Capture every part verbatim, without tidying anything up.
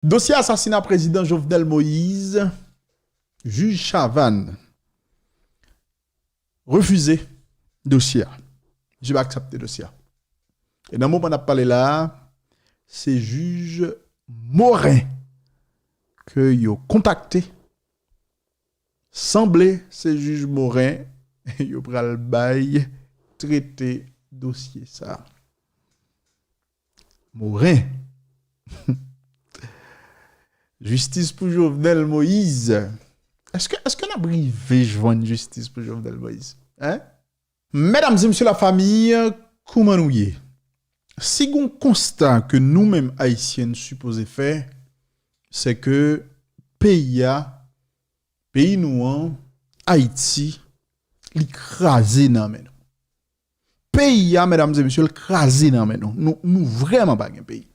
Dosye asasina prezidan Jovenel Moïse, jij Chavannes refize dosye a. Misye pa aksepte dosye a. E nan moman n ap pale la a, se jij Morin ke yo kontakte. Sanble se jij Morin yo pral bay trete dosye sa a. Morin. Jistis pou Jovenel Moïse. Èske, èske n ap rive jwenn jistis pou Jovenel Moïse? Hein? Medam e mesye lafanmi, kouman nou ye? Si gon konsta ke nou menm Ayisyen n sipoze fè, se ke peyi a, peyi nou an, Ayiti, li kraze nan men nou. Peyi a, medam e mesye, l kraze nan men nou. Nou, nou vrèman pa gen peyi.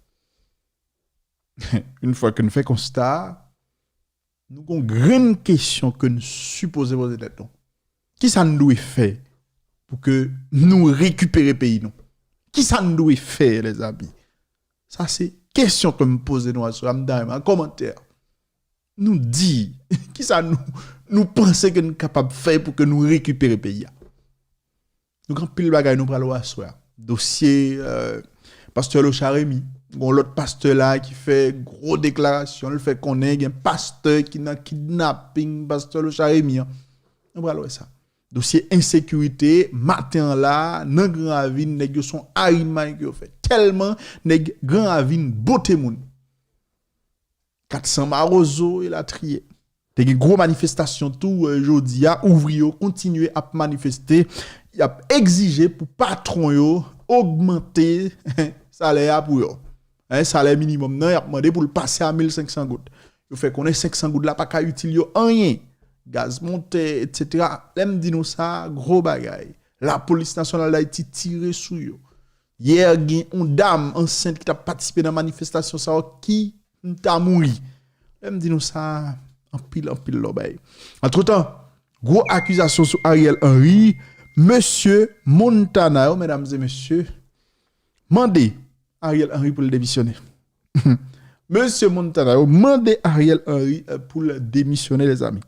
Yon fwa ke n fè konsta a, nou gon grenn kesyon ke n sipoze poze tèt nou. Kisa n dwe fè pou ke nou rekipere peyi nou? Kisa n dwe fè, lèzanmi? Sa se kesyon ke m poze nou aswè a, m ta renmen an kòmantè nou di kisa nou, nou panse ke n kapab fè pou ke nou rekipere peyi a. Nou gen anpil bagay nou pral wè aswè a. Dosye, euh, pastè Lochard Remy. Gon lòt pastè la ki fè gwo deklarasyon, l fè konnen gen pastè ki nan kidnaping pastè Lochard Remy an. Nou pral wè sa. Dosye ensekirite, maten an la, nan Gran Ravin, nèg yo se yon arimay ke yo fè. Tèlman nèg Gran Ravin bote moun. Kat san mawozo elatriye. Te gen gwo manifestasyon tou, euh, jodi a, ouvriye yo kontinye ap manifeste, y ap egzije pou patwon yo ogmante salè a pou yo. Hein, salè minimòm nan, y ap mande pou l pase a mil senk san goud. Yo fè konnen senk san goud la pa ka itil yo anyen. Gaz monte, etsetera. Lè m di nou sa, gwo bagay. Lapolis Nasyonal Dayiti tire sou yo. Yè, gen yon dam ansent ki t ap patisipe nan manifestasyon sa yo ki ta mouri. Lè m di nou sa, anpil, anpil lòbèy. Antretan, gwo akizasyon sou Ariel Henry, mesye Montana yo, medam e mesye, mande Ariel Henry pou l demisyone. Mesye Montana yo mande Ariel Henry, euh, pou l demisyone, lèzanmi.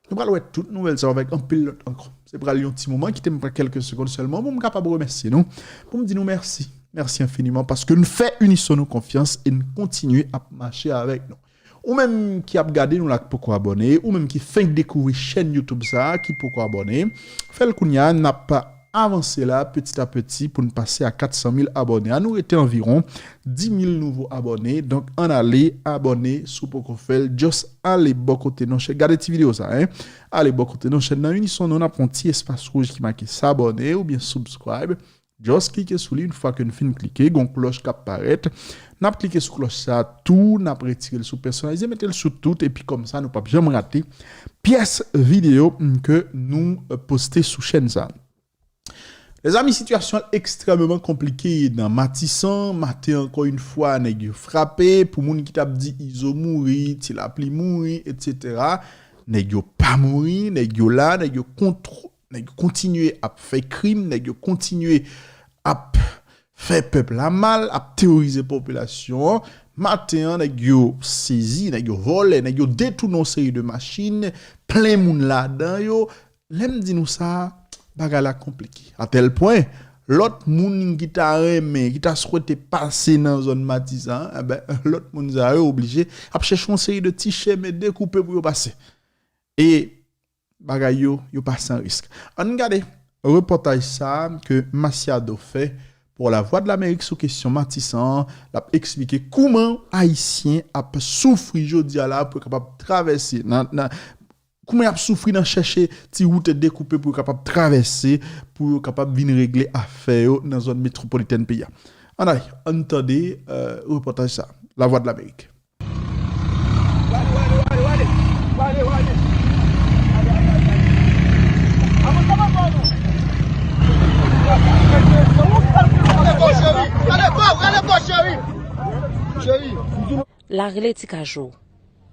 Nou pral wè tout nouvèl sa yo avèk anpil lòt ankò. Se pral yon ti moman, kite m pran kèlke segonn sèlman pou m kapab remèsye nou, pou m di nou mèsi. Mèsi enfiniman paske n fè Unison nou konfyans e n kontinye ap mache avèk nou. Ou menm ki ap gade nou la k poko abòne, ou menm ki fenk dekouvri chèn YouTube sa a, ki poko abòne, fè l kounye a, n ap avanse la peti a peti pou n pase a kat san mil abòne. An nou rete anviwon dis mil nouvo abòne. Donk, ann ale abòne si w poko fè l. Just ale bò kote non chèn. Gade ti videyo sa, hein. Ale bò kote non chèn nan Unison nou, n ap yon ti espas wouj ki make s'abonner oubyen subscribe. Just klike sou li, yon fwa ke n fin klike, gon klòch k ap parèt. N ap klike sou klòch sa tou, n ap retire l sou pèsonalize, mete l sou tout, epi kòmsa nou p ap janm rate pyès videyo, mm, ke nou, euh, poste sou chèn sa. Lèzanmi, sitiyasyon an ekstrèmeman konplike nan Matisan. Maten, ankò yon fwa, nèg yo frape. Pou moun ki t ap di Izo mouri, Ti Lapli mouri, etsetera, nèg yo pa mouri, nèg yo la, nèg yo kontwo-, nèg yo kontinye ap fè krim, nèg yo kontinye ap fè pèp la mal, ap teworize popilasyon an. Maten an, nèg yo sezi, nèg yo vòlè, nèg yo detounen yon seri de machin, plen moun ladan yo. Lè m di nou sa, bagay la konplike. A tèl pwen, lòt moun ki ta renmen, ki ta swete pase nan zòn Matisan an, enben, lòt moun sa yo oblije ap chèche yon seri de ti chemen dekoupe pou yo pase. E bagay yo, yo pa san risk. Ann gade repòtaj sa a ke Masiado fè pou Lavwadlamerik sou kesyon Matisan an. L ap eksplike kouman Ayisyen ap soufri jodi a la pou yo kapab travèse nan, nan, kouman y ap soufri nan chèche ti wout dekoupe pou yo kapab travèse, pou yo kapab vin regle afè yo nan zòn metwopolitèn peyi a. Ann ale, ann tande, euh, repòtaj sa a. Lavwadlamerik. Larele Ti Kajo,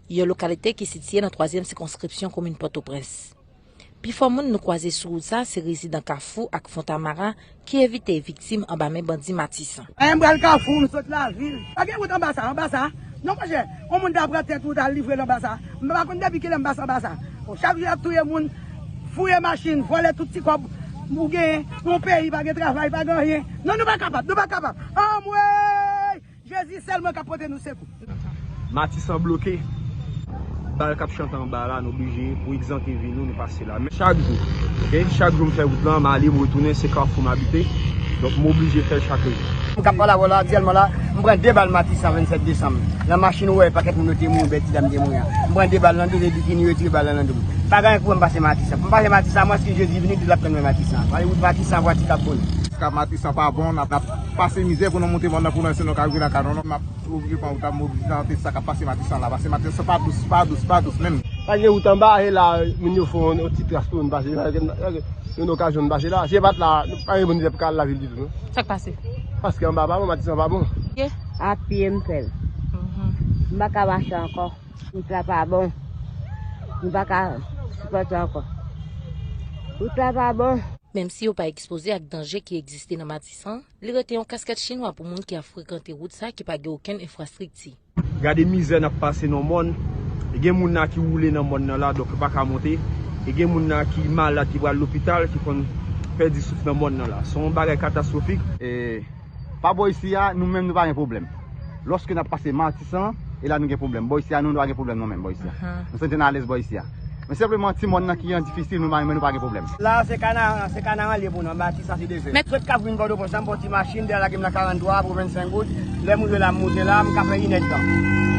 yon lokalite ki sitiye nan twazyèm sikonskripsyon komin Pòtoprens. Pifò moun nou kwaze sou wout sa se rezidan Kafou ak Fontamara ki evite viktim anba men bandi Matisan. Ayen m pral Kafou, m sot lavil. Pa gen wout anba sa, anba sa. Non, monchè, yon moun ta pran tèt ou, ta livre l anba sa. M pa konn depi kilè m pase anba sa. Bon, chak jou y ap touye moun, fouye machin, vòlè tout ti kòb ou genyen. Yon peyi pa gen travay, pa gen anyen. Non, nou pa kapab, nou pa kapab. Anmwey! Jezi sèl mwen k ap pote nou sekou. Matisan bloke. Bal k ap chante anba la, nou oblije pou egzante vi nou, nou pase la. Men chak jou, oke? Chak jou m fè wout lan, m ale, m retounen, se Kafou m abite. Donk, m oblije fè l chak jou. M k ap pale avè w la, aktyèlman la, m pran de bal Matisan vennsèt desanm. Nan machin ou wè pakèt moun yo te mouri, bèl ti dam te mouri an. M pran de bal nan do, epi fini retire bal lan nan do m. Pa gen anyen pou m pase Matisan. Pou m pase Matisan, mwen si Jezi vini, di l ap tann mwen Matisan. Pale wout Matisan, vwati k ap vole. Ka Matisan pa bon, n ap, n ap pase mizè pou nou monte mòn nan, pou nou, si nou ka rive nan kay nou, non, m ap oblije pran wout la, m oblije tante sa k ap pase Matisan la, pase Matisan pa dous, pa dous, pa dous menm. Pase wout anba, e la, moun yo fè yon, yon ti tras pou nou pase la, yon okazyon nou pase la. Si se pa t la, nou pa gen moun ki t ap ka al lavil ditou, non. Sa k pase? Paske anba pa bon, Matisan pa bon. Ye? A pye m fè l. Mhm. M pa ka mache ankò. Wout la pa bon. M pa ka sipòte ankò. Wout la pa bon. Menm si yo pa ekspoze ak danje ki egziste nan Matisan, li rete yon kaskèt chinwa pou moun ki ap frekante wout sa ki pa gen okenn enfrastrikti. Gade mizè n ap pase nan mòn. E gen moun la ki woule nan mòn nan la, donk yo pa ka monte. E gen moun la ki malad, ki pral lopital, ki konn pèdi souf nan mòn nan la. Se yon bagay katastwofik. E pa bò isi a, nou menm nou pa gen pwoblèm. Lòske n ap pase Matisan, e la nou gen pwoblèm. Bò isi a, nou, nou pa gen pwoblèm non menm, bò isi a. Nou santi n alèz bò isi a. Men senpleman, ti mòn nan ki an difisil, nou pa, men nou pa gen pwoblèm. La, se Kana, se Kanaran li ye pou nou, Matisan se dezè. Met- Zòt k ap vin Pòtoprens la, m pran ti machin, dèyè lage m nan karannntwa pou vennsenk goud. Lè m rive la, m moute la, m ka fè inèdtan.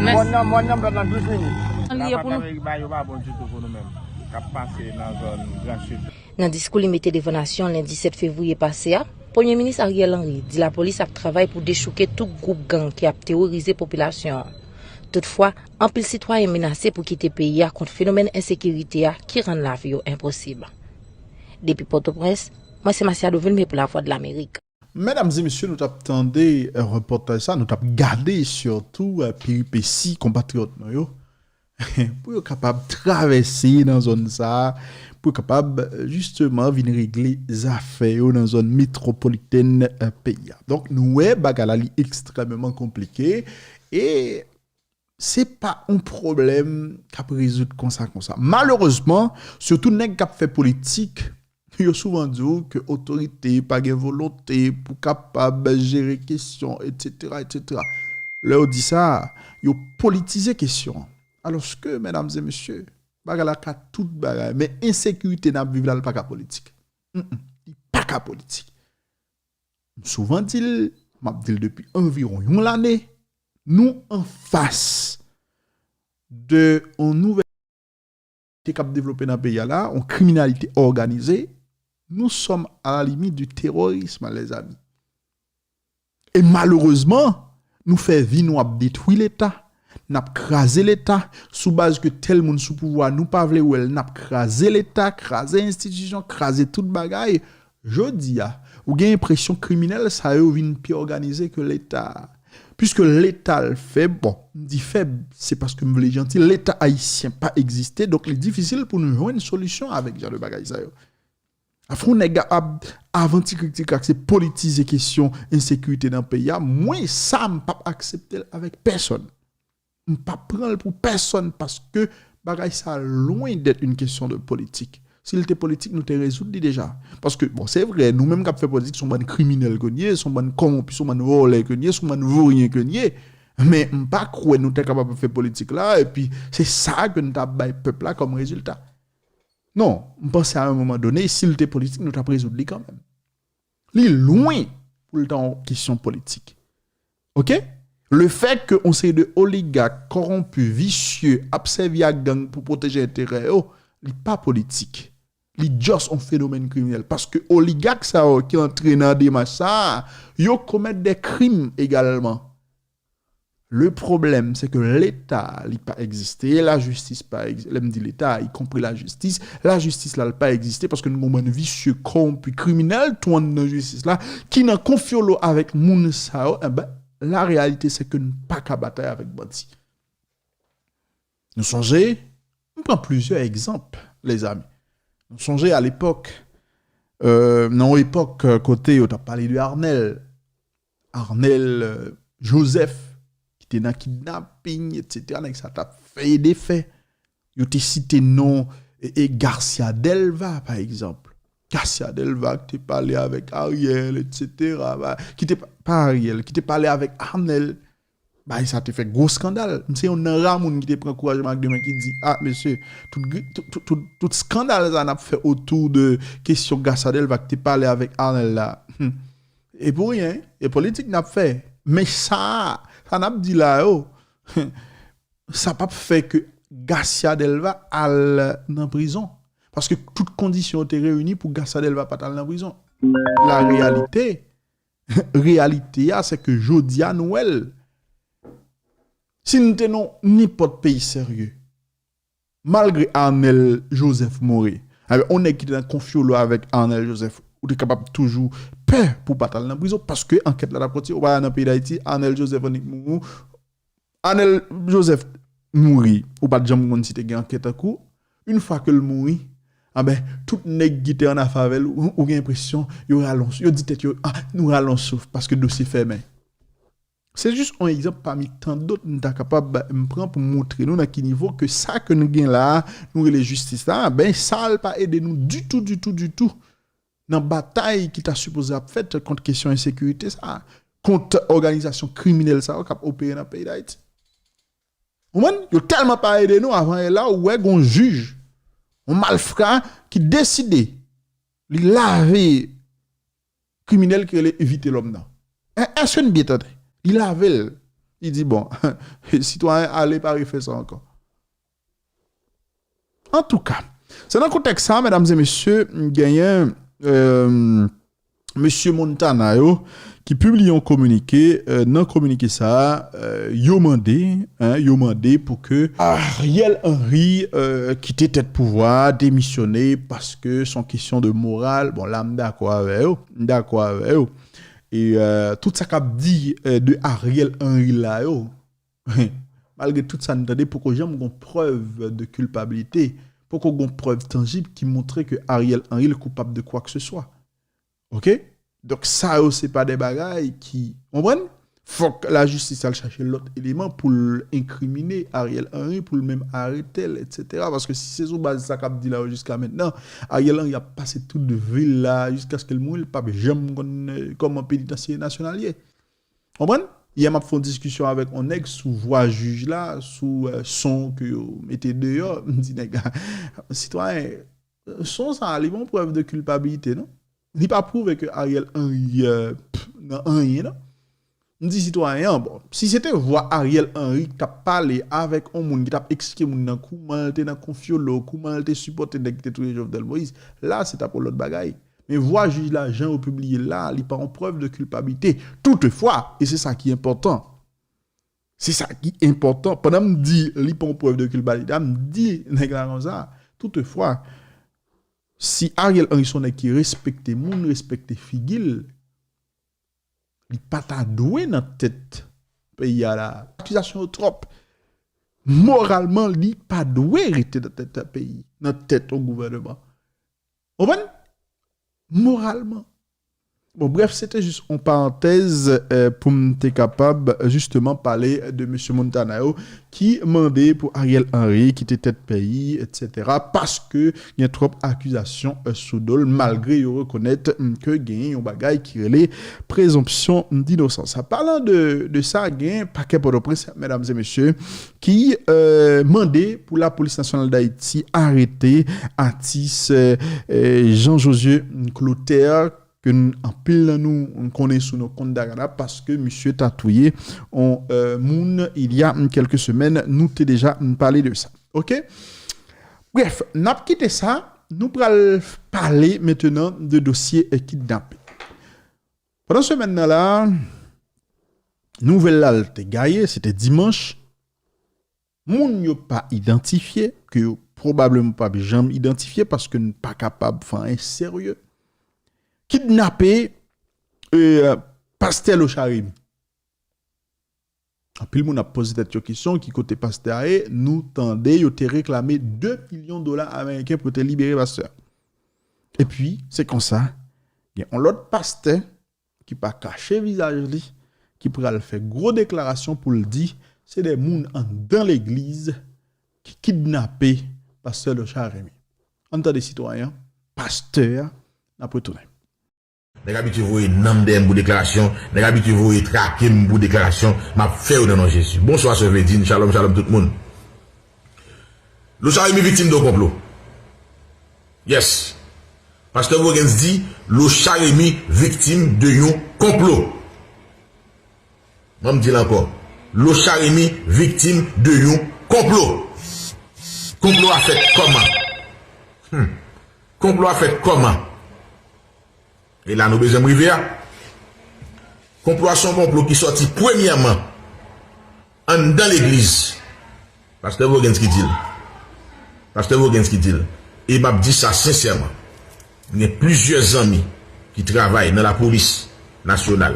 Mèsi. Mòn nan, mòn nan, m fè l nan douz minit. Li ye pou nou. Lapat Amerik ba yo pa bon ditou pou nou menm. K ap pase nan zòn Gran Sid. Nan diskou li mete devan nasyon lendi sèt fevriye pase a, Premye Minis Ariel Henry di lapolis ap travay pou dechouke tout gwoup gang ki ap teworize popilasyon an. Toutfwa, anpil sitwayen menase pou kite peyi a kont fenomèn ensekirite a ki rann lavi yo enposib. Depi Pòtoprens, mwen se Masiado Vilmé pou Lavwadlamerik. Medam e mesye, nou t ap tande, eh, repòtaj sa, nou t ap gade sitou, eh, peripesi konpatriyòt nou yo pou yo kapab travèse nan zòn sa a, pou yo kapab, eh, jisteman vin regle zafè yo nan zòn metwopolitèn, eh, peyi a. Donk, nou wè bagay la li ekstrèmeman konplike e se pa yon pwoblèm k ap rezoud konsa, konsa. Malerezman, sitou nèg k ap fè politik, yo souvan di w ke otorite pa gen volonte pou kapab jere kesyon, etsetera, etsetera. Lè yo di sa, yo politize kesyon an. Alòske, medam e mesye, bagay la ka tout bagay, men ensekirite n ap viv la, li pa ka politik. Mm, mm, li pa ka politik. M souvan di l, m ap di l depi anviwon yon lane, nou anfas de yon nouvèl ki ap devlope nan peyi a la, yon kriminalite òganize. Nous sommes à la limite du terrorisme, les amis. E malerezman, nou fè vi nou ap detwi Leta. N ap kraze Leta sou baz ke tèl moun sou pouvwa, nou pa vle wè l, n ap kraze Leta, kraze enstitisyon, kraze tout bagay. Jodi a, ou gen enpresyon kriminèl sa yo vin pi òganize ke Leta a. Piske Leta l fèb, bon, m di fèb, se paske m vle janti, Leta ayisyen pa egziste, donk li difisil pou nou jwenn solisyon avèk jan de bagay sa yo. Afè yon nèg ap avan ti krik ti krak, se politize kesyon ensekirite nan peyi a, mwen sa m p ap aksepte l avèk pèsonn. M p ap pran l pou pèsonn paske bagay sa lwen d'être une question de politique. Si l te politik, nou te rezoud li deja. Paske, bon, se vre, nou menm k ap fè politik, se yon bann kriminèl ke n ye, se yon bann kòwonpi, se yon bann vòlè ke n ye, se yon bann voryen ke n ye. Men m pa kwè nou te kapab ap fè politik la, epi se sa ke n t ap bay pèp la kòm rezilta. Non, m panse a yon moman done, si l te politik, nou t ap rezoud li kanmenm. Li lwen pou l ta yon kesyon politik. Oke? Le fè ke yon seri de oligak kòwonpi, visye, ap sèvi ak gang pou pwoteje enterè yo, li pa politik. Li just yon fenomèn kriminèl. Paske oligak sa yo ki antre nan demach sa a, yo komèt de krim egalman. Le pwoblèm, se ke Leta, li pa egziste, lajistis pa egziste. Lè m di Leta, ikonpri lajistis, lajistis la, li pa egziste paske nou gen yon bann visye, kòwonpi, kriminèl tou anndan jistis la, ki nan konfyolo avèk moun sa yo. Enben, la réalité, c'est que nou pa ka batay avèk bandi. Nou sonje, m pran plizyè egzanp, lezami. Nou sonje a lepòk, euh, nan yon epòk, euh, kote yo t ap pale de Arnel, Arnel, euh, Joseph, ki te nan kidnaping, etsetera, nèg sa t ap fè e defè. Yo te site non e, e Garcia Delva, pa egzanp. Garcia Delva ki te pale avèk Ariel, etsetera, ba, ki te pa, pa Ariel, ki te pale avèk Arnel. Bagay sa te fè gwo skandal. M se youn nan ra moun ki te pran kouraj m ak de men ki di, ah, mesye, tout, gri- tout, tout, tout, tout skandal sa n ap fè otou de kesyon Garcia Delva ki te pale avèk Arnel la. Hmm. E pou ryen, e politik n ap fè. Men sa, sa n ap di la yo, sa p ap fè ke Garcia Delva al nan prizon. Paske tout kondisyon yo te reyini pou Garcia Delva pa t al nan prizon. La réalité, reyalite a, se ke jodi a nou wè l. Si n te nan nenpòt peyi serye, malgre Arnel Joseph mouri, avèk yon nèg ki te nan konfyolo avèk Arnel Joseph, ou te kapab toujou pè pou pa t al nan prizon, paske ankèt la t ap kontinye. Ou pa nan peyi Dayiti, Arnel Joseph annik mouri, Arnel Joseph mouri, ou pa t janm konn si te gen ankèt an kou. Yon fwa ke l mouri, anben, tout nèg ki te an afè avè l, ou, ou gen enpresyon, yo rale yon, yo di tèt yo, ah, nou rale yon souf, paske dosye fèmen. Se jis yon egzanp pami tan dòt m ta kapab m pran pou montre nou nan ki nivo ke sa ke nou gen la a, nou rele jistis la, ben, sa l pa ede nou ditou, ditou, ditou nan batay ki ta sipoze ap fèt kont kesyon ensekirite sa, kont òganizasyon kriminèl sa yo k ap opere nan peyi Dayiti. Ou konprann? Yo tèlman pa ede nou, avan yè la, ou wè gon jij, yon malfra ki deside li lave kriminèl ki rele Vitelhomme nan. È- Èske n byen tande? Li lave l. Li di, bon, sitwayen, ale pa refè sa ankò. Antouka, se nan kontèks sa, medam e mesye, genyen euh, mesye Montana yo ki pibliye yon kominike. Euh, nan kominike sa a, euh, yo mande, hein, yo mande pou ke Ariel Henry euh, kite tèt pouvwa a, demisyone, paske se yon kesyon de moral. Bon, la, m dakò avè yo. M dakò avè yo. E euh, tout sa k ap di euh, de Ariel Henry la yo, malgre tout sa n tande, poko janm gon prèv de kilpabilite, poko gon prèv tanjib ki montre ke Ariel Henry l koupab de kwa ke se swa. Oke? Donk, sa yo, se pa de bagay ki, w konprann? Fòk lajistis al chache lòt eleman pou l enkrimine Ariel Henry, pou l menm arete l, etsetera. Paske si se sou baz sa k ap di la yo jiska mentnan, Ariel Henry ap pase tout vil la jiskaske l mouri, l p ap janm konn euh, kòman penitansye nasyonal ye. Konprann? Yè m ap fè yon diskisyon avèk yon nèg sou vwa jij la, sou euh, son ke yo mete deyò. M di nèg la, sitwayen, son sa a, li pa yon prèv de kilpabilite, non? Li pa pwouve ke Ariel Henry euh, pff, nan anyen, non? M di sitwayen an, bon, si se te vwa Ariel Henry ki t ap pale avèk yon moun ki t ap eksplike moun nan kouman l te nan konfyolo, kouman l te sipòte nèg ki te touye Jovenel Moïse, la, se t ap yon lòt bagay. Men vwa jij la, jan yo pibliye l la, li pa yon prèv de kilpabilite. Toutefwa, e se sa ki enpòtan. Se sa ki enpòtan. Pandan m di li pa yon prèv de kilpabilite a, m di nèg la konsa. Toutefwa, si Ariel Henry se yon nèg ki respekte moun, respekte figi l, li pa ta dwe nan tèt peyi a la. Akizasyon yo twòp. Moralman, li pa dwe rete nan tèt peyi, nan tèt yon gouvèneman. Ou konprann? Moralman. Bon, brèf, se te jis yon parantèz euh, pou m te kapab jisteman pale de mesye Montana yo ki mande pou Ariel Henry kite tèt peyi, etsetera, paske gen twòp akizasyon euh, sou do l, malgre yo rekonèt mm, ke gen yon bagay ki rele prezonpsyon dinosans. Palan de, de sa, gen pakè Pòtoprens, medam e mesye, ki euh, mande pou Lapolis Nasyonal Dayiti arete atis euh, euh, Jean Josué Clotaire, ke n- anpil nan nou n konnen sou non Konn Dagana, paske misye ta touye yon euh, moun il y a mm, quelques semaines, nou te deja mm, pale de sa. Oke? Brèf, n ap kite sa, nou pral pale mentenan de dosye euh, kidnaping. Pandan semèn nan la, nouvèl la l te gaye, se te dimanch, moun yo pa idantifye, ke yo pwobableman p ap janm idantifye paske n pa kapab fè anyen serye, kidnape euh, pastè Lochard Remy. Anpil moun ap poze tèt yo kesyon, ki kote pastè a ye? Nou tande yo te reklame de milyon dola ameriken pou te libere pastè a. Epi, se konsa, gen yon lòt pastè ki pa kache vizaj li, ki pral fè gwo deklarasyon pou l di se de moun anndan legliz ki kidnape pastè Lochard Remy. Ann tande sitwayen an, pastè a, n ap retounen. Nèg abitye voye non m dèyè m pou deklarasyon. Nèg abitye voye trake m pou deklarasyon. M ap fè yo nan non Jezi. Bonswa, sè Vedine. Shalom, shalom, tout moun. Lochard Remy viktim de yon konplo. Yes. Pastè Voguens di, Lochard Remy viktim de yon konplo. Mwen m di l ankò. Lochard Remy viktim de yon konplo. Konplo a fèt kòman? Hmm. Konplo a fèt kòman? E la nou bezwen m rive a. Konplo a se yon konplo ki sòti premyèman anndan legliz. Pastè Voguens ki di l. Pastè Voguens ki di l. E m ap di sa sensèman. Mwen gen plizyè zanmi ki travay nan lapolis nasyonal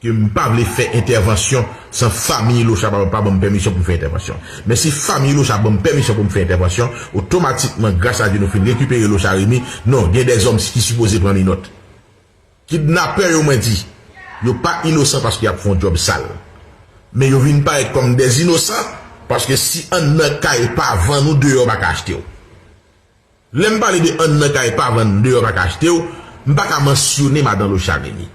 ke m pa vle fè entèvansyon san fanmi Lochard pa, pa ban m pèmisyon pou m fè entèvansyon. Men si fanmi Lochard ban m pèmisyon pou m fè entèvansyon, otomatikman, gras a Dye, nou fin rekipere Lochard Remy. Non, gen dèzòm ki sipoze pran minòt. Kidnapè yo, mwen di, yo pa inosan paske y ap fè yon djòb sal. Men yo vin parèt kòm dèzinosan paske si anndan kay pa vann ou, deyò pa ka achte w. Lè m pale de anndan kay pa vann, deyò pa ka achte w, m pa ka mansyone madan Lochard Remy.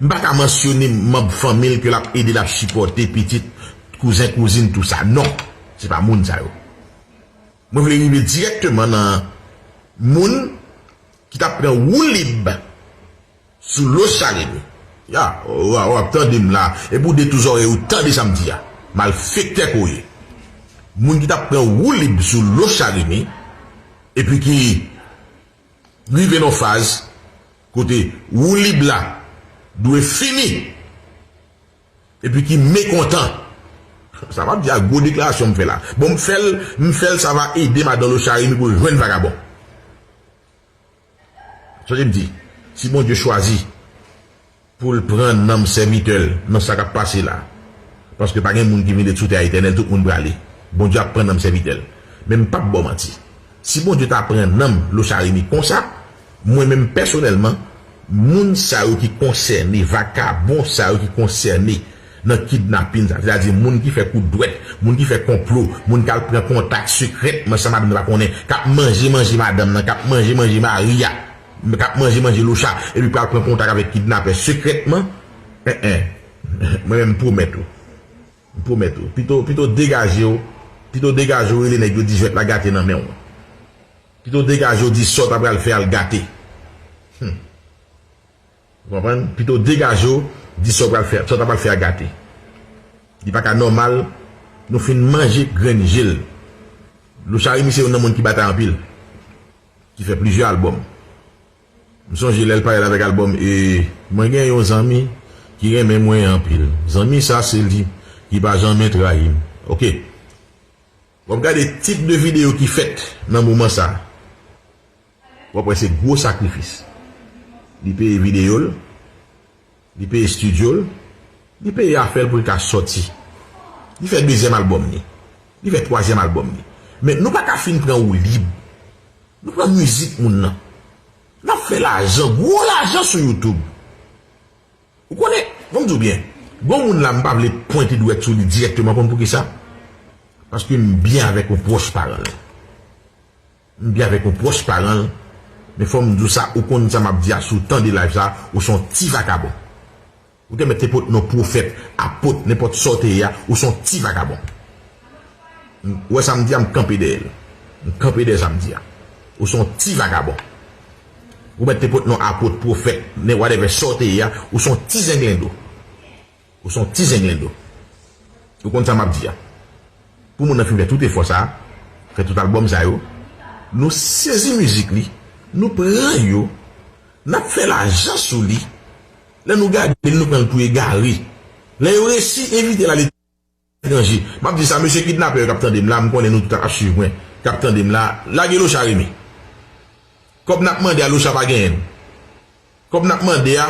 M pa ka mansyone manm fanmi l ke l ap ede, l ap sipòte, pitit, kouzen, kouzin, tou sa. Non, se pa moun sa yo. Mwen vle rive dirèkteman nan moun ki t ap pran woulib sou Lochard Remy. Ya, w, w ap tande m la. Epi w detou zòrèy ou tande sa m di a. Malfektè ke w ye. Moun ki t ap pran woulib sou Lochard Remy, epi ki rive nan faz kote woulib la dwe fini, epi ki mekontan. Sa m ap di a, gwo deklarasyon m fè la. Bon, m fè l, m fè l, sa va ede madan Lochard Remy pou l jwenn vagabon. Sonje m di, si Bondye chwazi pou l pran nanm sèvitè l nan sa k ap pase la, paske pa gen moun ki vin ret sou tè a etènèl, tout moun prale. Bondye ap pran nanm sèvitè l. Men m p ap ba w manti. Si Bondye ta pran nanm Lochard Remy konsa, mwen menm pèsonèlman, moun sa yo ki konsène, vakabon sa yo ki konsène nan kidnapin sa, sètadi moun ki fè kout dwèt, moun ki fè konplo, moun k al pran kontak sekrètman san madanm nan pa konnen, k ap manje manje madanm nan, k ap manje manje mari a, k ap manje manje Lochard, epi pral pran kontak avèk kidnapè sekrètman, en, en, mwen menm m pwomèt ou, m pwomèt ou, pito, pito degaje w, pito degaje w rele nèg yo di jwèt la gate nan men w. Pito degaje w di sa w ta pral fè a l gate. Hmm. Ou konprann? Pito degaje w, di sa w pral fè, sa w ta pral fè a gate. Li pa ka nòmal, nou fin manje grenn je l. Lochard Remy se youn nan moun ki batay anpil, ki fè plizyè albòm. M sonje lè l parèt avèk albòm, e mwen gen yon zanmi ki renmen mwen anpil. Zanmi sa se li ki pa janmen trayi m. Oke. W ap gade tip de videyo ki fèt nan moman sa. W ap wè se gwo sakrifis. Li peye videyo l, li peye estidyo l, li peye afè l pou l ka sòti. Li fè dezyèm albòm li. Li fè twazyèm albòm li. Men nou pa ka fin pran woulib. Nou pran mizik moun nan. N ap fè lajan, gwo lajan sou YouTube. Ou konnen, bon, m di w byen, gon moun la m pa vle pwente dwèt sou li dirèkteman, konn poukisa? Paske m byen avèk yon pwòch paran l. M byen avèk yon pwòch paran l, men fò m di w sa, ou konn sa m ap di a, si w tande live sa, ou se yon ti vakabon. Ou te mèt te pot non pwofèt, apot, nenpòt sa w te ye a, ou se yon ti vakabon. Ou wè sa m di a, m kanpe dèyè l. M kanpe dèyè sa m di a. Ou se yon ti vakabon. Ou mèt te pot non apot, pwofèt, nen whatever sa w te ye a, ou se yon ti zenglendo. Ou se yon ti zenglendo. Ou konn sa m ap di a. Pou moun nan fin fè tout efò sa, fè tout albòm sa yo, nou sezi mizik li, nou pran yo, n ap fè lajan sou li. Lè nou gade l, nou pran l pou egare. Lè yo resi envite l al etranje. M ap di sa, mesye kidnapè yo k ap tande m la, m konnen nou tout ap swiv mwen, k ap tande m la, lage Lochard Remy. Kòb n ap mande a, Lochard pa genyen l. Kòb n ap mande a,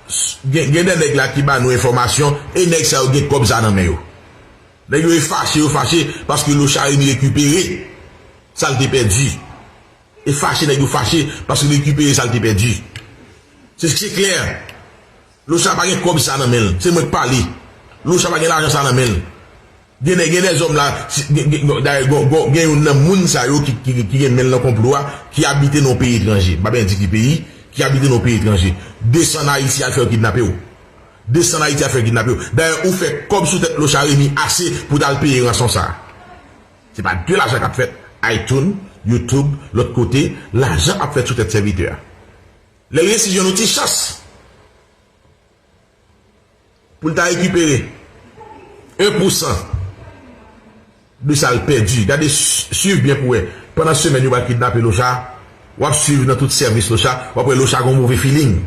s-, gen, gen de nèg la ki ba nou enfòmasyon, e nèg sa yo gen kòb sa nan men yo. Nèg yo e fache, yo fache, paske Lochard Remy rekipere sa l te pèdi. E fache, nèg yo fache, paske l rekipere sa l te pèdi. Se, se klè. Locha pa gen kòb sa nan men l. Se mwen k pale. Locha pa gen lajan sa nan men l. Gen de, gen de zòm la, gen, gen, gen, dayè, gen, gen, gen youn nan moun sa yo ki, ki, ki gen men l nan konplo a, ki abite nan yon peyi etranje. M pa bezwen di ki peyi, ki abite nan yon peyi etranje. Desann Ayiti al fè yo kidnape w. Desann Ayiti al fè yo kidnape w. Dayè, ou fè kòb sou tèt Locha Remy ase pou w t al peye ranson sa a. Se pa de lajan k ap fèt. iTunes, YouTube, lòt kote, lajan ap fèt sou tèt sèvitè a. Lè l resi jwenn yon ti chans pou l ta rekipere en pousan de sa l pèdi. Gade, swiv byen pou wè. Pandan semèn yo pral kidnape Locha, w ap swiv nan tout sèvis Locha, w ap wè Locha gon move feeling.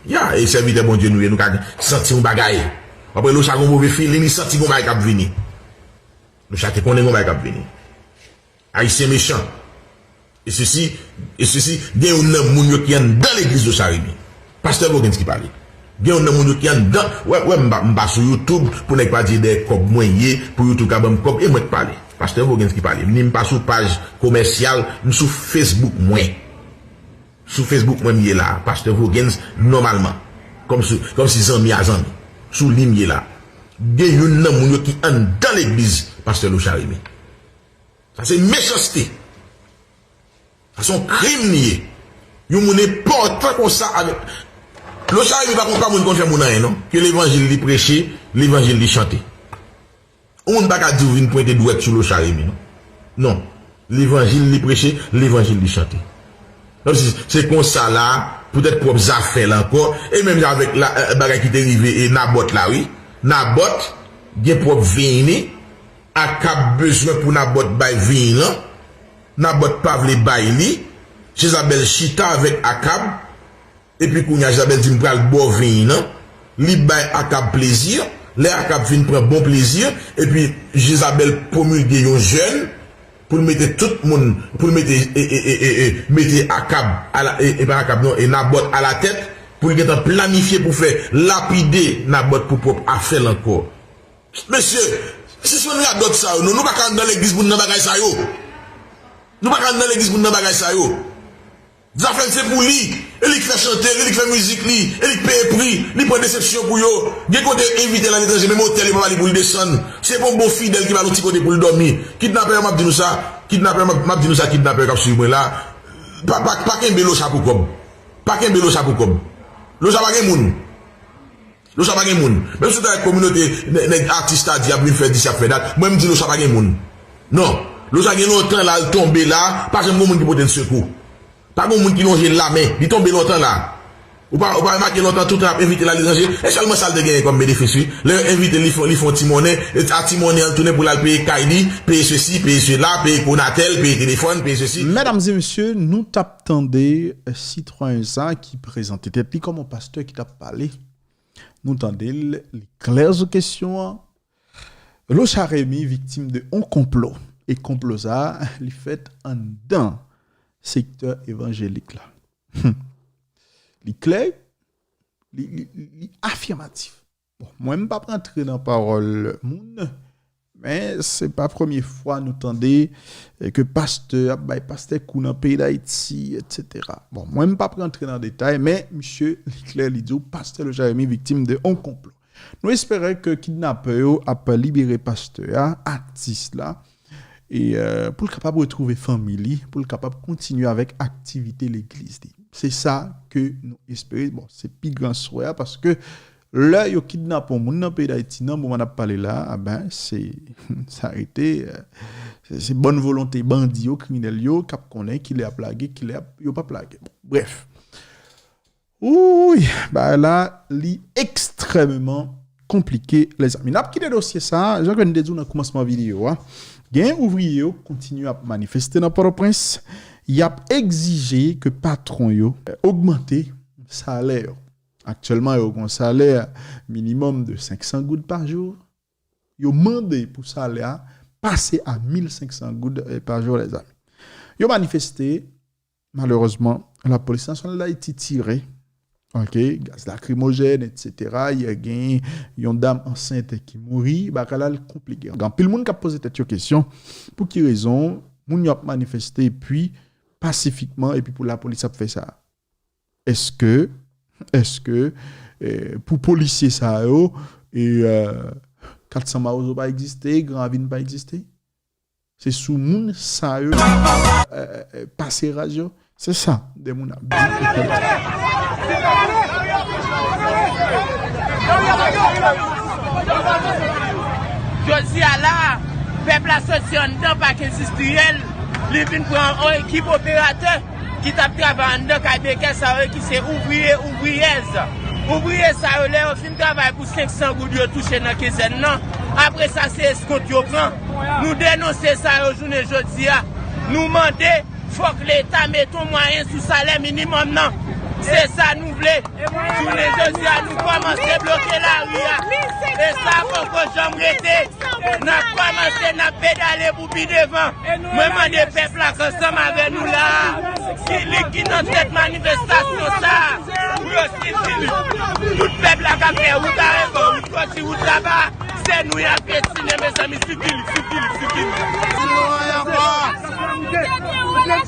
Ya, e sèvitè Bondye nou ye, nou ka santi yon bagay. W ap wè Locha gon move feeling, li santi gon bagay k ap vini. Locha te konnen gon bagay k ap vini. Ayisyen mechan. E sesi, e sesi, gen youn nan moun yo ki anndan legliz Locha Remy. Pastè Voguens ki pale. Gen youn nan moun yo ki anndan. Wè, wè, m pa, m pa sou YouTube pou nèg pa di dèyè kòb mwen ye, pou YouTube ka ban m kòb, e mwen k pale. Pastè Voguens ki pale. Ni m pa sou paj komèsyal, m sou Facebook mwen. Sou Facebook mwen m ye la, Pastè Voguens, nòmalman. Kòm si, kòm si zanmi a zanmi. Sou li m ye la. Gen youn nan moun yo ki anndan legliz Pastè Locha Remy. Sa se mechanste. Sa se yon krim li ye. Yon moun enpòtan konsa avèk. Locha Remy pa konn pa moun konn fè moun anyen non. Ke levanjil li preche, levanjil li chante. Yon moun pa ka di w vin pwente dwèt sou Locha Remy non. Non. Levanjil li preche, levanjil li chante. Kòmsi se konsa la, poutèt pwòp zafè l ankò, e menm jan avèk la, eh, bagay ki te rive e Nabòt la, wi. Nabòt gen pwòp vin li, Akab bezwen pou Nabòt bay vin lan. Nabòt pa vle bay li. Jezabèl chita avèk Akab. Epi kounye a, Jezabèl di, "M pral ba w vin nan." Li bay Akab plezi. Lè Akab fin pran bon plezi, epi Jezabèl pwomilge yon jèn pou l mete tout moun, pou l mete, e, e, e, e, e, mete Akab, ala, e, e pa Akab non, e Nabòt alatèt, pou l gentan planifye pou fè lapide Nabòt pou pwòp afè l ankò. Mesye, sispann radòt sa yo, non, nou pa ka anndan legliz pou n nan bagay sa yo. Nou pa ka anndan legliz pou n nan bagay sa yo. Zafè l se pou li. E li k fè chante l, e li k fè mizik li, e li k peye pri, li pran desepsyon pou yo. Gen kote yo envite l aletranje, menm otèl yo pa ba li pou l desann. Se pa yon bon fidèl ki ba l yon ti kote pou l dòmi. Kidnapè yo, m ap di nou sa, kidnapè yo, m ap, m ap di nou sa, kidnapè yo k ap swiv mwen la, pa, pa, pa kenbe Locha pou kòb. Pa kenbe Locha pou kòb. Locha pa gen moun. Locha pa gen moun. Menm si w ta wè kominote nè-, nèg atis ta di y ap vin fè dis, y ap fè dat, mwen m di Locha pa gen moun. Non. Locha gen lontan la, l tonbe la, pa janm gen moun ki pote l sekou. Pa gen moun ki lonje l lamen. Li tonbe lontan la. Ou pa, ou pa remake lontan, toutan y ap envite l aletranje. E sèlman sa l te genyen kòm benefis, wi. Lè yo envite l, li fè, li fè yon ti monnen. E a ti monnen an, l tounen pou l al peye kay li, peye sesi, peye sela, peye Conatel, peye telefòn, peye sesi. Medam e mesye, nou t ap tande, eh, sitwayen sa ki prezante tèt li kòm yon pastè ki t ap pale. Nou tande l, li klè sou kesyon an. Locha Remy viktim de yon konplo. E konplo sa a, li fèt anndan sektè evanjelik la. Li klè, li, li, li, li afimatif. Bon, mwen, m p ap rantre nan pawòl moun, men se pa premye fwa nou tande, eh, ke pastè ap bay pastè kou nan peyi Dayiti, etsetera. Bon, mwen, m p ap rantre nan detay, men misye, li klè, li di w, pastè Locha Remy viktim de yon konplo. Nou espere ke kidnapè yo ap libere pastè a, atis la, e, euh, pou l kapab retwouve fanmi li, pou l kapab kontinye avèk aktivite legliz li. Se sa ke nou espere. Bon, se pi gran swè a, paske lè yo kidnape yon moun nan peyi Dayiti, nan moman n ap pale la, a ben, se, sa rete, euh, se, se bòn volonte bandi yo, kriminèl yo, k ap konnen kilè y ap lage, kilè y ap, yo p ap lage. Bon, brèf. Wouy, bagay la, li ekstrèmeman konplike, lèzanmi. N ap kite dosye sa, jan ke n te di w nan kòmansman videyo a. Gen ouvriye yo kontinye ap manifeste nan Pòtoprens. Y ap egzije ke patwon yo, eh, ogmante salè yo. Aktyèlman, yo gen yon salè minimòm de senk san goud pa jou. Yo mande pou salè a pase a mil senk san goud, eh, pa jou, lèzanmi. Yo manifeste, malerezman, Lapolis Nasyonal Dayiti tire, ok, gaz lakrimojèn, etsetera. Y a gen yon dam ansent ki mouri, bagay la l konplike. Gen anpil moun k ap poze tèt yo kesyon, pou ki rezon moun yo ap manifeste epi pasifikman, epi pou lapolis ap fè sa? Èske Èske, eh, pou polisye sa yo, e, eh, kat san Mawozo pa egziste, Gran Ravin pa egziste? Se sou moun sa yo, eh, eh, pase raz yo. Se sa de moun ap di. Jodi a la, pèp la soti anndan pak endistriyèl, li vin pran yon ekip operatè ki t ap travay anndan kay bekè sa yo ki se ouvriye, ouvriyèz. Ouvriye sa yo, lè yo fin travay pou senk san goud yo touche nan kenzèn nan, apre sa se eskont yo pran. Nou denonse sa yo jounen jodi a. Nou mande fòk Leta mete yon mwayen sou salè minimòm nan. Se sa nou vle. Jounen jodi a, nou kòmanse bloke lari a. E sa poko janm rete. N ap kòmanse, n ap pedale pou pi devan. Mwen mande pèp la k ansanm avè nou la a, ki li ki nan tèt manifestasyon sa a, pou yo sibi li. Tout pèp la k ap fè wout Arebò, wout Kòti, wout Laba, se nou y ap pyetine, mezanmi, sibi li, sibi li, sibi li.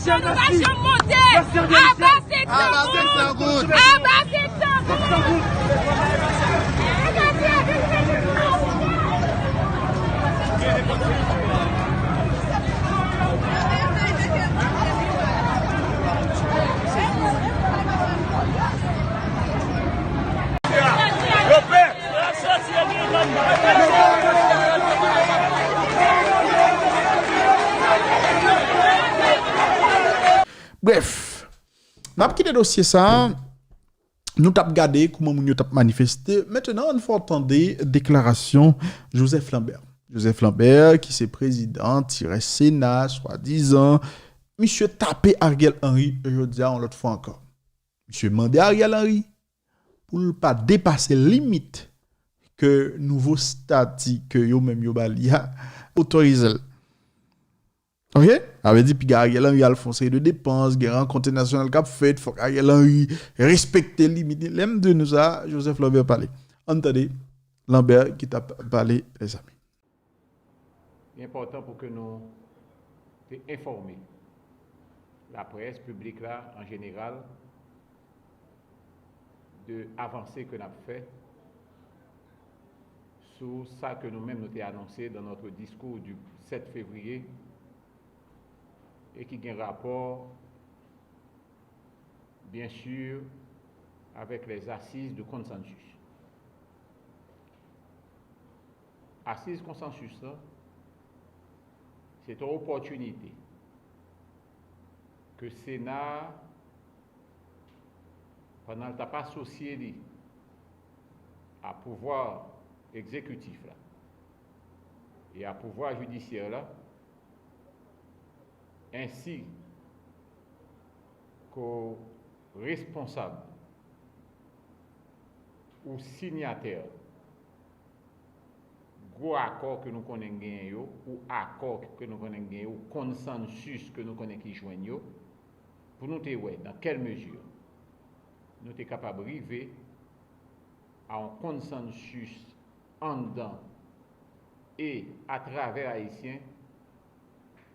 Sinon, anyen ankò. Aba sèt san goud! Aba sèt san goud! Brèf, n ap kite dosye sa a. Nou t ap gade kouman moun yo t ap manifeste. Mentenan, ann fè w tande deklarasyon Joseph Lambert. Joseph Lambert, ki se prezidan tirè Sena, swadizan, misye tape Ariel Henry jodi a yon lòt fwa ankò. Misye mande Ariel Henry pou l pa depase limit ke nouvo stati ke yo menm yo ba li a otorize l. Ok? Sa vle di, piga Ariel Henry al fè yon seri de depans, gen rankont entènasyonal k ap fèt, fòk Ariel Henry respekte limit li. Lè m di nou sa, Joseph Lambert pale. Ann tande Lambert ki t ap pale, mezanmi. Li enpòtan pou ke nou te enfòme laprès, piblik la an jeneral, de avanse ke n ap fè sou sa ke nou menm nou te anonse dans notre discours du sept février e ki gen rapò, bien sûr, avec les assises du consensus. Asiz konsansis lan, se te yon opòtinite ke Sena a, pandan l t ap asosye li a pouvwa egzekitif la e a pouvwa jidisyè la, ensi ke responsab ou sinyatè gwo akò ke nou konnen genyen yo, ou akò ke nou konnen genyen yo, ou konsansis ke nou konnen ki jwenn yo, pou nou te wè dans quelle mesure nou te kapab rive a yon konsansis anndan e atravè Ayisyen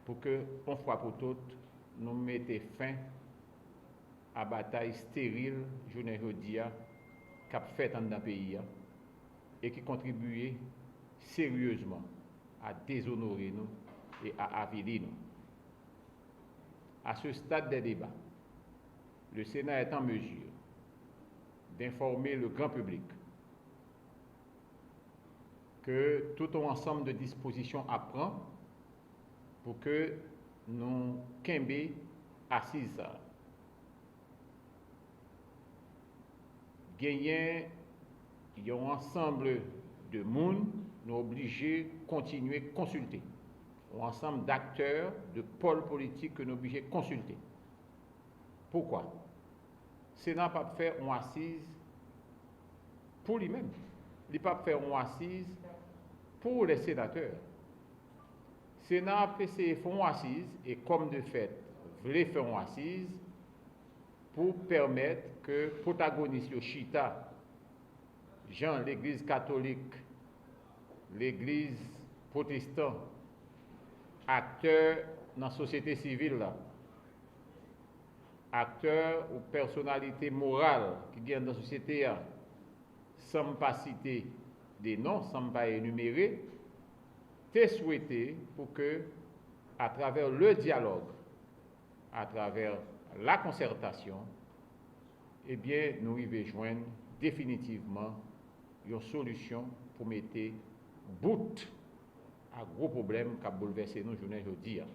pou ke, yon fwa pou tout, nou mete fen a batay steril jounen jodi a k ap fèt anndan peyi a e ki kontribiye seryezman a dezonore nou e a avili nou. À ce stade des débats, le Sénat est en mesure d'informer le grand public que tout un ensemble de dispositions à prendre pour que nou kenbe asiz sa a. Genyen yon ansanm de moun nou oblije kontinye konsilte. Yon ansanm d'aktè, de pòl politik ke nou oblije konsilte. Poukwa? Sena p ap fè yon asiz pou li menm. Li p ap fè yon asiz pou les senatè. Sena ap eseye fè yon asiz, e kòm de fèt, vle fè yon asiz pou pèmèt ke pwotagonis yo chita, jan legliz katolik, legliz pwotestan, aktè nan sosyete sivil la, aktè ou pèsonalite moral ki gen anndan sosyete a, san m pa site de non, san m pa enimere, te swete pou ke, atravè le dyalòg, atravè la konsètasyon, ebyen, nou rive jwenn definitivman yon solisyon pou mete bout a gwo pwoblèm k ap boulvèse nou jounen jodi a.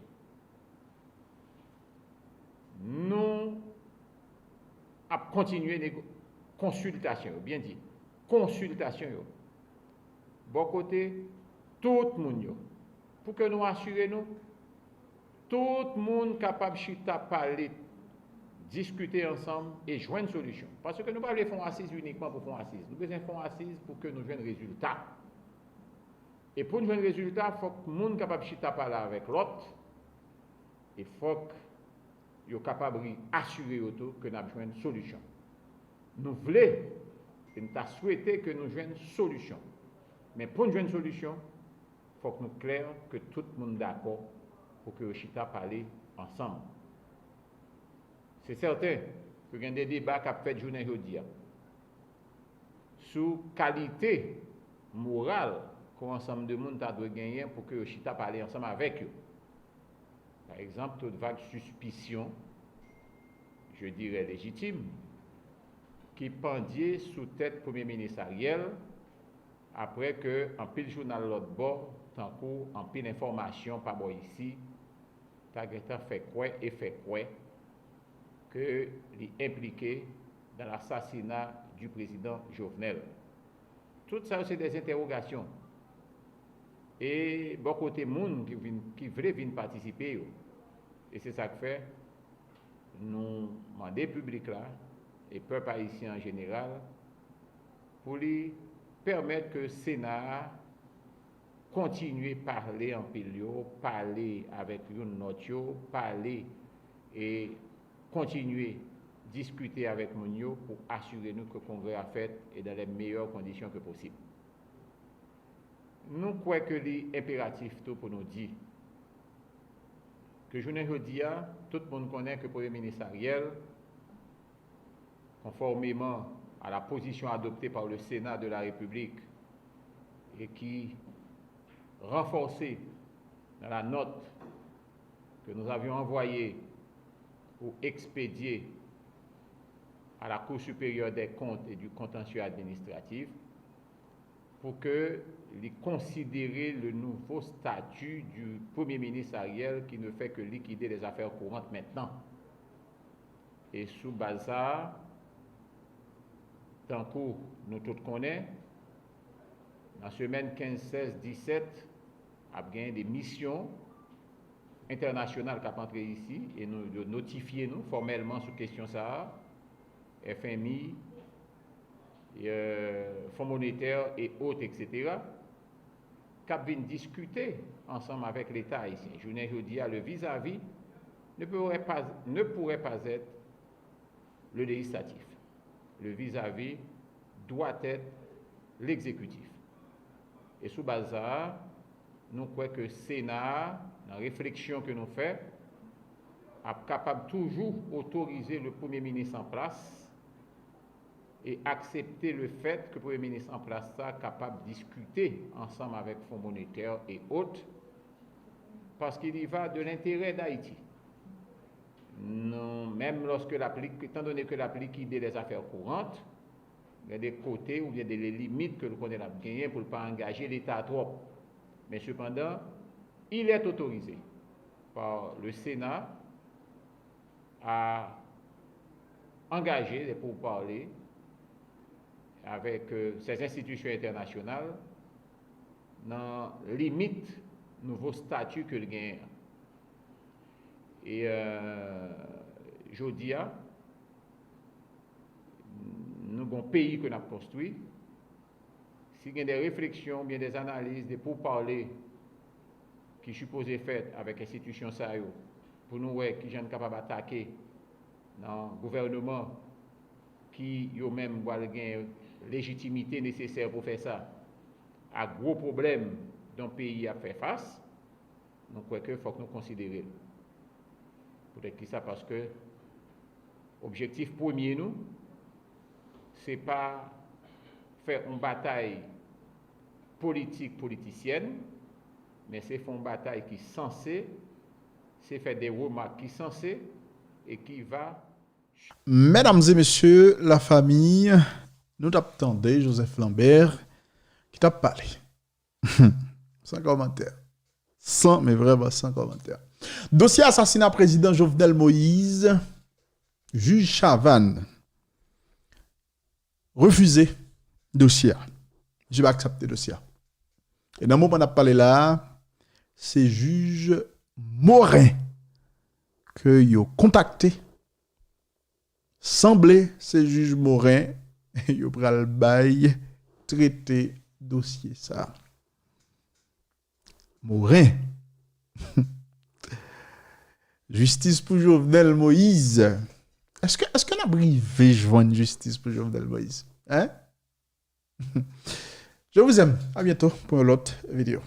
Nou ap kontinye nego-, konsiltasyon yo, byen di, konsiltasyon yo, bò kote tout moun yo, pou ke nou asire nou, tout moun kapab chita pale, diskite ansanm e jwenn solisyon. Paske nou pa vle fè yon asiz inikman pou fè yon asiz. Nou bezwen fè yon asiz pou ke nou jwenn rezilta. E pou n jwenn rezilta, fòk moun kapab chita pale avèk lòt, e fòk yo kapab ri-, asire yo tou ke n ap jwenn solisyon. Nou vle, e n ta swete ke nou jwenn solisyon. Men pou n jwenn solisyon, fòk nou klè ke tout moun dakò pou ke yo chita pale ansanm. Se sèten ke gen de deba k ap fèt jounen jodi a sou kalite moral ke yon ansanm de moun ta dwe genyen pou ke yo chita pale ansanm avèk yo. Pa egzanp, tout vag sispisyon, je dirais légitime, ki pandye sou tèt Premye Minis Ariel, apre ke anpil jounal lòt bò, tankou anpil enfòmasyon pa bò isi, ta gentan fè kwè e fè kwè ke li enplike dans l'assassinat du président Jovenel. Tout sa yo se de entèwogasyon. E bò kote moun ki vin, ki vle vin patisipe yo. E se sa k fè nou mande piblik la e pèp ayisyen an jeneral pou li pèmèt ke Sena a kontinye pale anpil yo, pale avèk youn lòt yo, pale e kontinye diskite avèk moun yo pou asire nou ke kongrè a fèt e dans les meilleures conditions que possible. Nou kwè ke li enperatif tou pou nou di ke jounen jodi a, tout moun konnen ke Premye Minis Ariel, conformément à la position adoptée par le Sénat de la République et qui renforcée dans la note que nous avions envoyée ou expédiée à la Cour supérieure des comptes et du contentieux administratif, pou ke li konsidere le nouveau statut du Premier ministre Ariel qui ne fait que liquider les affaires courantes maintenant. E sou baz sa a, tankou nou tout konnen, nan semèn kenz, sèz, disèt, ap genyen de misyon entènasyonal k ap antre isi e nou, yo notifye nou fòmèlman sou kesyon sa a, F M I, euh, Fonds monétaire et autres, et cetera, k ap vin diskite ansanm avèk Leta ayisyen. Jounen jodi a, le vis-à-vis ne pourrait pas, ne pourrait pas être le législatif. Le vis-à-vis doit être l'exécutif. E sou baz sa a, nou kwè ke Sena a, nan refleksyon ke nou fè, ap kapab toujou otorize le Premye Minis an plas e aksepte le fèt ke Premye Minis an plas sa kapab diskite ansanm avèk Fonds monétaire et autres, parce qu'il y va de l'intérêt d'Haïti. Nou, menm lòske l ap lik-, étant donné que l ap likide les affaires courantes, gen de kote oubyen de limit ke l konnen l ap genyen pou l pa angaje Leta twòp. Men sepandan, il est autorisé par le Sénat à engager des pourparlers avec, euh, ces institutions internationales nan limit nouvo stati ke l genyen an. E, euh, jodi a, nou gon peyi ke n ap konstwi. Si gen de refleksyon oubyen de analiz, de pourparlers ki sipoze fèt avèk enstitisyon sa yo pou nou wè kijan n kapab atake nan gouvènman ki yo menm pral gen lejitimite nesesè pou fè sa, a gwo pwoblèm don peyi ap fè fas, nou kwè ke fòk nou konsidere l. Poutèt kisa? Paske Objektif premye nou, se pa fè yon batay politik politisyèn, men se fè yon batay ki sanse, se fè de remak ki sanse e ki va Medam e mesye, lafanmi, nou t ap tande Joseph Lambert ki t ap pale. San kòmantè. San, men vrèman san kòmantè. Dosye asasina prezidan Jovenel Moïse, jij Chavannes refize dosye a. Misye pa aksepte dosye a. E nan moman n ap pale la a, se jij Morin ke yo kontakte. Sanble se jij Morin yo pral bay trete dosye sa. Morin. Jistis pou Jovenel Moïse. Èske, èske n ap rive jwenn jistis pou Jovenel Moïse? Hein? Je vous aime. À bientôt pour une autre vidéo.